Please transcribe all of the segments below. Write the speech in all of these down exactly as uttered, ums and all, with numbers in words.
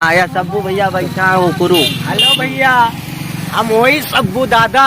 आया सब्बू भैया बैठा हो कुरु। हेलो भैया, हम वही सब्बू दादा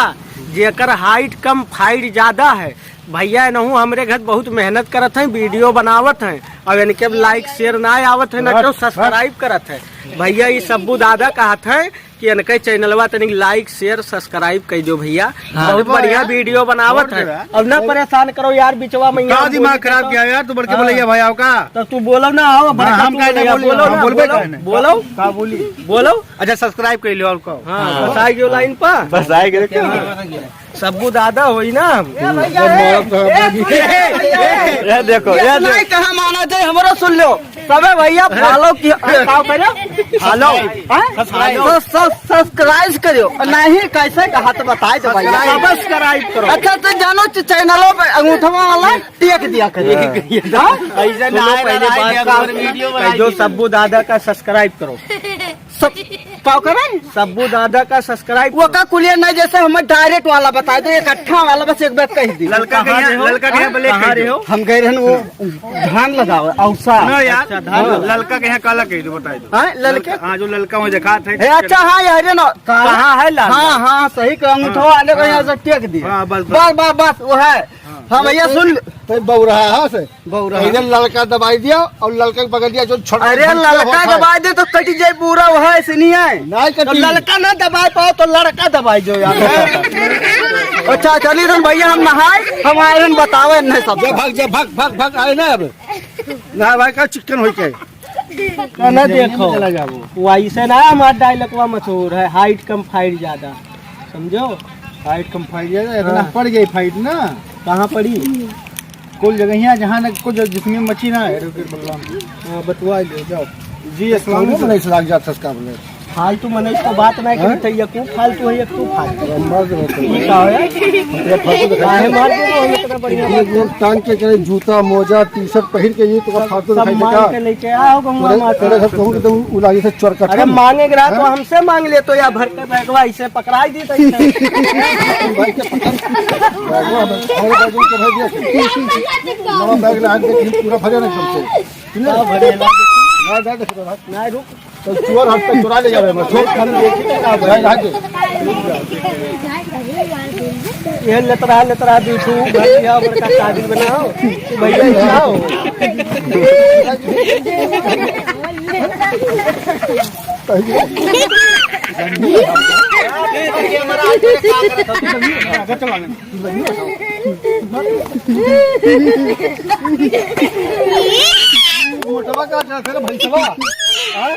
जेकर हाइट कम फाइट ज्यादा है। भैया नहू हमरे घर बहुत मेहनत करत हैं, वीडियो बनावत हैं, और इनके लाइक शेयर ना आवत है, ना क्यों सब्सक्राइब करत है। भैया ये सब्बू दादा कहत हैं कि इनके चैनलवा तनिक लाइक शेयर सब्सक्राइब कइ दियो भैया। हाँ। बहुत बढ़िया वीडियो बनावत है। अब ना परेशान करो यार, बिचवा में का दिमाग खराब किया यार, तू बड़के बोलैया भाई आओ का? तो तू बोलो ना, आओ, बड़का हम तू काहे ना बोलैया, बोली? बोलो हम ना, बोलबे बोलो, काहे ना? बोलो। का बोली? बोलो। अच्छा, सब्सक्राइब कर लो और कहो। हाँ, बस आ गयो लाइन पर। बस आ गयो। सब्बू दादा होई ना। ए भैया, ए, ए, ए, ए, ये देखो, ये ये देखो। नहीं कहा माना जाए, हमरो सुन लो। सबे भैया फॉलो की, अरे, का करे? फॉलो। हैं? सब्सक्राइब। तो सब सब्सक्राइब करियो। नहीं, कैसे कहा तो बताए दो भैया। सब्सक्राइब करो। अच्छा, तो जानो च-, चैनलों पे अंगूठवा वाला टेक दिया करियो। हाँ। हाँ? ऐसे सुनो, ना आए पहले रहा है, बात अगर सुनो। वीडियो बनाई जो थी। सब्बू दादा का सब्सक्राइब करो। सब, का करे? सब्बू दादा का सब्सक्राइब वो करो। का कुलियर नहीं, जैसे हमें डायरेक्ट वाला बताए दो, इकट्ठा वाला बस एक बार कह दी। ललका के कहाँ यहाँ, रहे हो? ललका के यहाँ हाँ? ब्लैक कहाँ कर रहे दो। हो? हम गए रहन वो धान लगावे, औसा। ना यार, अच्छा, धान लगा। ललका के यहाँ काला कह दो, बताई दो। हाँ, ललका? ललका, हाँ, जो ललका वहाँ देखा था। ए, अच्छा, हाँ, यार, ये ना, काला। कहाँ है लाल? हाँ, हाँ, सही कहा, अंगूठवा हाँ। वाले को यहाँ से टेक दिए। हाँ, बस, बस। बस, बस, बस, वो है। हाँ। हाँ, भैया, सुन। तो बौराहा से, बौराहा। इधर ललका दबाई दिया और ललका के बगल दिया, जो छोटा अरे, ललका दबाई दे तो कट जाए पूरा, वो है, ऐसे नहीं है। नहीं तो कटी। ललका ना दबाए पाओ तो लड़का दबाई जो यार। अच्छा, चलिए तुम भैया, हम नहाए, हम आए रहन बतावे नहीं सब। जा भाग, जा भाग, भाग, भाग, आए ना अब। ना भाई का चिकन होई के। ना, ना देखो, चला जाबो। वैसे ना हमार डायलॉगवा मशहूर है, हाइट कम फाइट ज्यादा, समझो? हाइट कम फाइट ज्यादा, इतना हाँ। पड़ गई फाइट ना। कहाँ पड़ी? कुल जगहिया जहाँ न कुछ जिसमें मची ना है, रुके बलराम। हाँ, बतवा ले, जाओ। जी, अस्सलाम वालेकुम। नहीं लाग जात सस्ता बोले। फालतू मने इसको बात ना करी, हैं? तो ये क्यों फालतू है, ये क्यों फालतू? मर्द होते हैं। ये का है? ये फालतू दिखाई काहे दे। मार दे रहे हो इतना बढ़िया ये बात? लोग टांग के चले, जूता, मोजा, टी शर्ट पहिर के, ये तो सब, फालतू सब दिखाई मांग देता। के लेके आओ, गंगा तोरे, माता। तोरे घर कहूँ कि तुम उलागी से चोर कट अरे, मांगे के रहा तो हैं? हमसे मांग ले, तो या भर के बैगवा इसे पकड़ाई दी तो इसे। भाई के पकड़। बैगवा में, हमारे बैग में तो भर दिया। नवा बैग ला के पूरा भरे ना कम से। सुनिए? हाँ, भरे ला। ना, ना, ना, ना। नहीं, रुक। तो चोर हाथ पे चुरा ले जावे, मैं छोट खाली देखी ना, भाई, भाई। ये लेत रहा, लेत रहा, दू ठू, भैया, बड़का काबिल बनाओ। भैया, जाओ। मोटवा का चलत है रे भैंसवा? हाँ?